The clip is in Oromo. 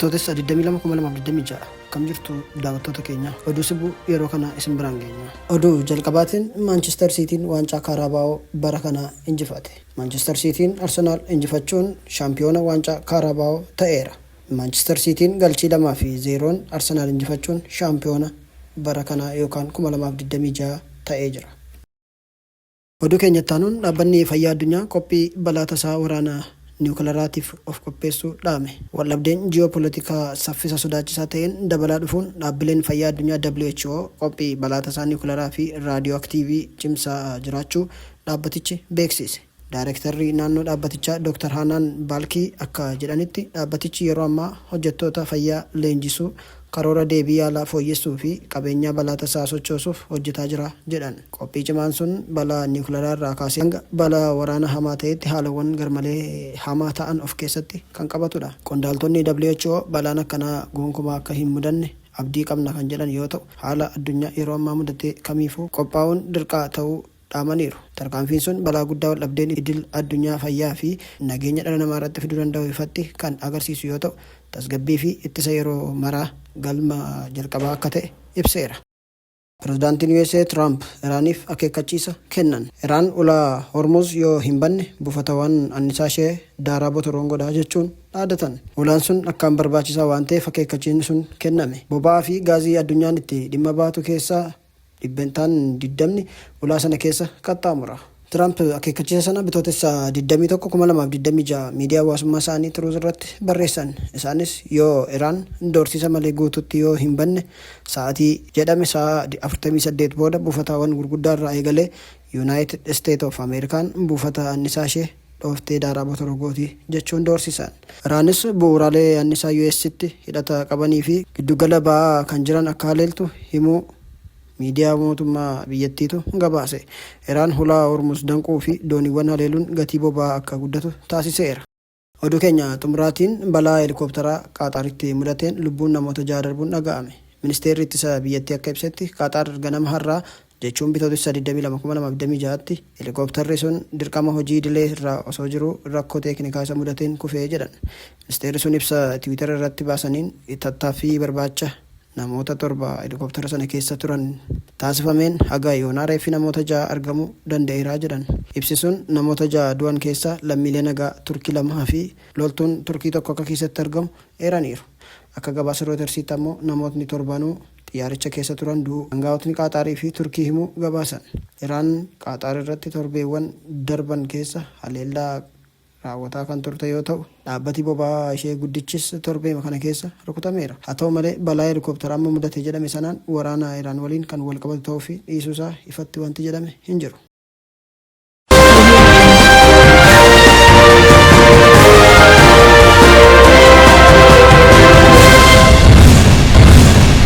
Bitootessa 22,2026. Akkam jirtu daawwattoota keenya? Oduu sibuu yeroo kana isin biraan geenya. Oduu jalqabaatiin Maanchister Siitiin waancaa Kaaraabaa'oo bara kana injifate. Maanchister Siitiin Arsenaal injifachuun shaampiyoona waancaa Kaaraabaa'oo ta'eera. Maanchister Siitiin galchii 2 fi 0n Arsenaal injifachuun shaampiyoona bara kanaa yookaan 2026 ta'ee jira. Oduu keenya itti aanuun Dhaabbanni Fayyaa Addunyaa qophii balaa tasaa waraana niwukilaraatiif of qopheessuu dhaame. Waldhabdeen ji'oopoolitikaa saffisa sodaachisaa ta'een dabalaa dhufuun dhaabbileen fayyaa addunyaa WHO qophii balaa tasaa niwukilaraa fi raadiyooaktiivii cimsaa jiraachuu dhaabbatichi beeksiise. Daarektarri naannoo dhaabbatichaa Dooktar Haanaan Baalkii akka jedhanitti, dhaabbatichi yeroo ammaa hojjettoota fayyaa leenjisuu, karoora deebii yaalaa fooyyessuu fi qabeenyaa balaa tasaa sochoosuuf hojjetaa jira jedhan. Qophii cimaan sun balaa niwukilaraa irraa kaasee hanga balaa waraana hamaa ta'etti haalawwan garmalee hamaa ta'an of keessatti kan qabatudha. Qondaaltonni WHO balaan akkanaa gonkumaa akka hin mudanne abdii qabna kan jedhan yoo ta'u, haala addunyaa yeroo ammaa mudate kamiifuu qophaa'uun dirqaa ta'uu dhaamaniiru. Tarkaanfiin sun balaa guddaa waldhabdeen idil addunyaa fayyaa fi nageenya dhala namaa irratti fiduu danda'u ifatti kan agarsiisu yoo ta'u, tasgabbii fi ittisa yeroo maraa galma jalqabaa akka ta'e ibseera. Pirezidaantiin usa Tiraamp Iraaniif akeekkachiisa kennan. Iraan ulaa Hormuuz yoo hin banne buufatawwan annisaa ishee daaraa botoroon godha jechuun dhaadatan. Ulaan sun akkaan barbaachisaa waan ta'eef akeekkachiisni sun kenname. Boba'aa fi gaazii addunyaan itti dhimma baatu keessaa dhibbentaan digdamni ulaa sana keessa qaxxaamura. Tiraamp akeekkachiisa sana Bitootessa 21, 2026 miidiyaa hawaasummaa isaanii Truth irratti barreessan. Isaanis yoo Iraan doorsiisa malee guutuutti yoo hin banne sa'aatii jedhame sa'a 48 booda buufatawwan gurguddaa irraa eegalee Yunaayitid Isteet of Ameerikaan buufata annisaa ishee dhooftee daaraa botoroo gooti jechuun doorsisan. Iraanis bu'uuraalee annisaa US'tti hidhata qabanii fi Giddugala Ba'aa kan jiran akka haleeltu himuu miidiyaa mootummaa biyyattiitu gabaase. Iraan hulaa Hormuz danquu fi dooniiwwan haleeluun gatii boba'aa akka guddatu taasiseera. Oduu keenya xumuraatiin balaa helikooptaraa Qaaxaaritti mudateen lubbuun namoota jaha darbuun dhaga'ame. Ministeerri Ittisa biyyattii akka ibsetti Qaaxaar ganama har'aa jechuun Bitootessa 22, 2026tti helikooptarri sun dirqama hojii idilee irraa osoo jiruu rakkoo teeknikaa isa mudateen kufe jedhan. Ministeerri sun ibsa Tiwiitara irratti baasaniin tattaaffii barbaacha namoota 7 helikooptara sana keessa turan taasifameen haga yoonaa reeffi namoota 6 argamuu danda'eera jedhan. Ibsi sun namoota 6 du'an keessaa lammiilee nagaa Turkii lamaa fi loltuun Turkii tokko akka keessatti argamu eeraniiru. Akka gabaasa Rooyitersiitti ammoo namootni torbanuu xiyyaaricha keessa turan du'uu angaa'otni Qaaxaarii fi Turkii himuu gabaasan. Iraan Qaaxaar irratti torbeewwan darban keessa haleellaa raawwataa kan turte yoo ta'u, dhaabbati boba'aa ishee guddichis torbeema kana keessa rukutameera. Haa ta'u malee, balaa helikooptara amma mudate jedhame sanaan waraana Iraan waliin kan walqabatu ta'uu fi dhiisuusaa ifatti wanti jedhame hin jiru.